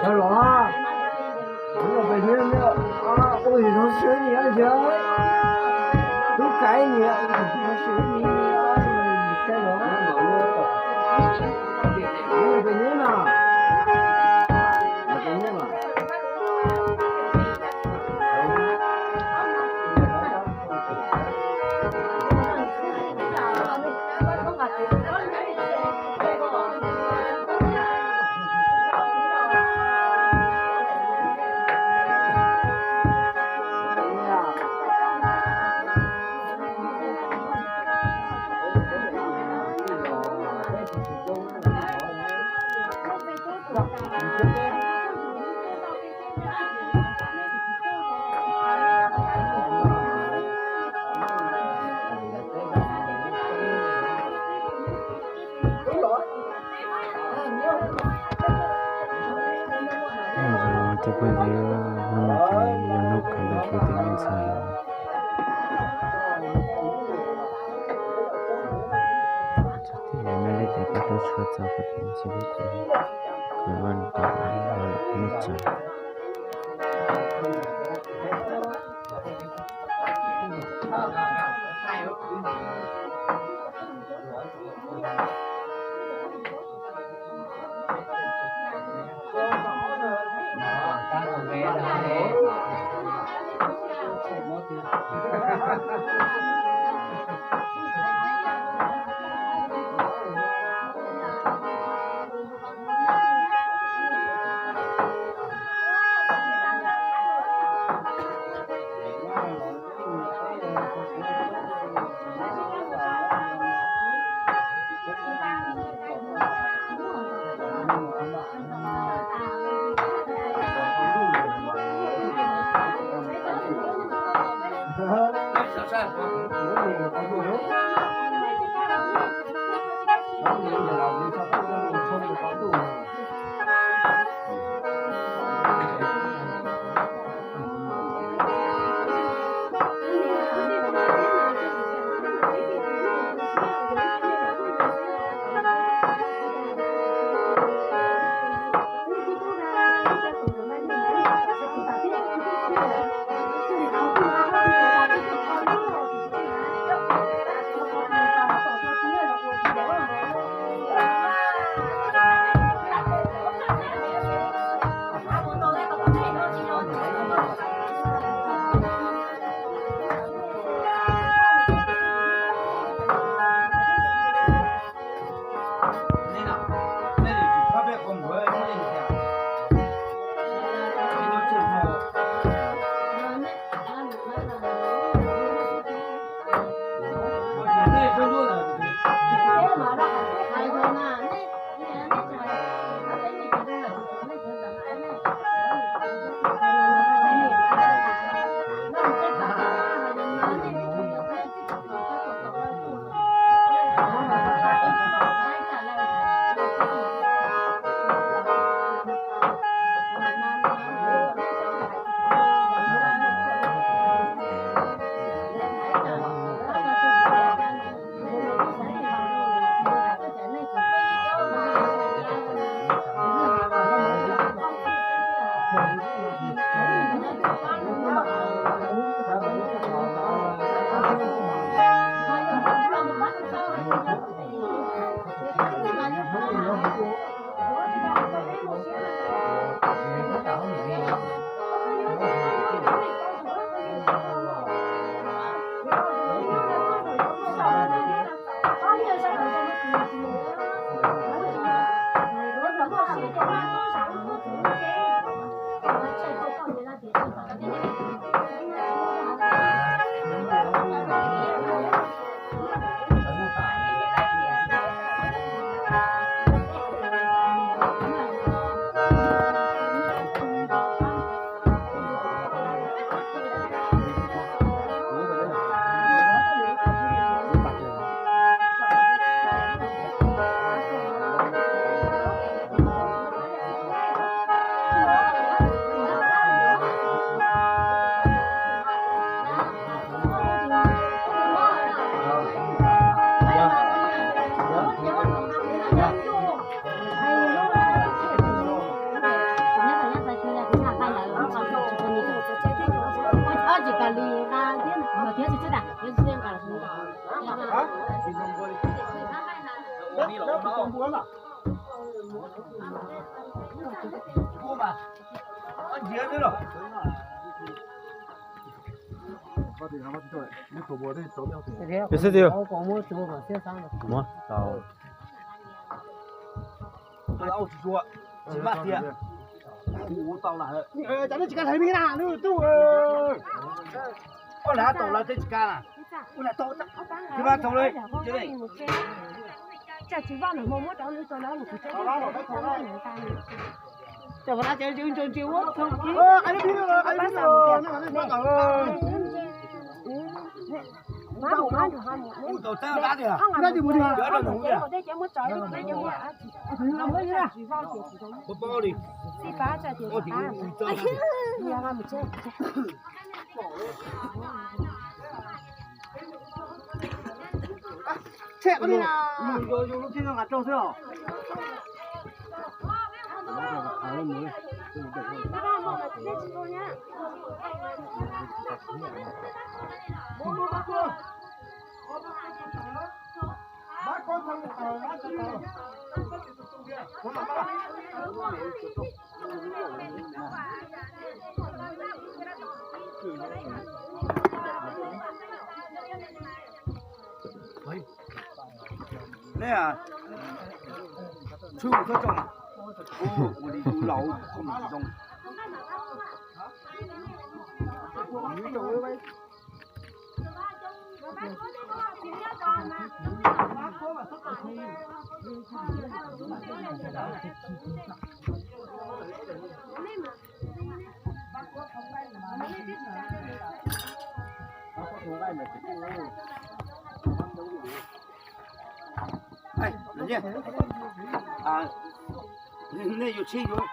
Sawv los, ua zog siab niam, tub kaiv niam, ua zog siab niam, Cov phooj ywg, hnub no ces yog hnub kawg ntawm kuv tus me ntxhais los. Txog tij laug Maiv Lej ces pab rau tshua txog kuv tus me ntxhais lub cev, kuv ua nws tus lawm noj tsaug. Tus xib tias muab tau. Ua tau lawm. Tsis kaj hlais me na, ob lawv tau lawv tsis kaj na. Ua tau, tsis kaj tau li. Tsis vaj na, muab rau nws tau lawm. Tsis vaj na, ces ntse ntse ua tau. Ua tau txab dab tiag. Tsis vaj tias tsis vaj. Tshem qhov ni na. Yus lub txij no nqa rau xwb os. Nej, tshwj mus txhob tso mas, ua li yus laus kho mus tsis zoo. Nej yuav tsheb yuav